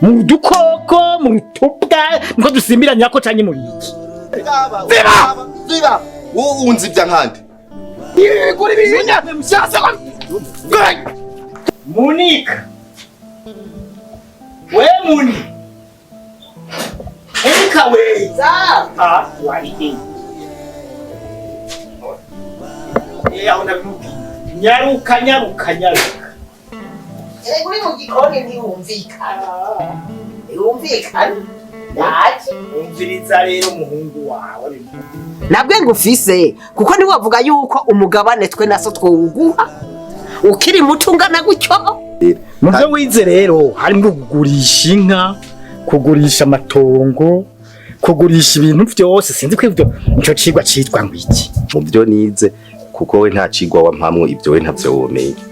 Mu dukoko, mu tubwa niko dusimbiranya ko canke muri iki? Ziba! Ziba! Wowe unzibya nkande. Kuri bibinya Munika, we Muni, Munika we. Ah, wari he? Aho ndabimubwiye, nyaruka, nyaruka, nyaruka. Erega uri mu gikoni ntiwumvikana, ntiwumvikana, ndaje. Umviriza rero, umuhungu wawe. Nabwe ngo ufise kuko ntiwavuga yuko umugabane twe naso twowuguha ukiri muto ungana gutyo. Mu byo wize rero harimo kugurisha inka, kugurisha amatongo, kugurisha ibintu byose. Sinzi ko ibyo ico cigwa citwa ngo iki. Mu byo nize, kuko we nta cigwa wampamwo, ibyo we ntavyo womenya.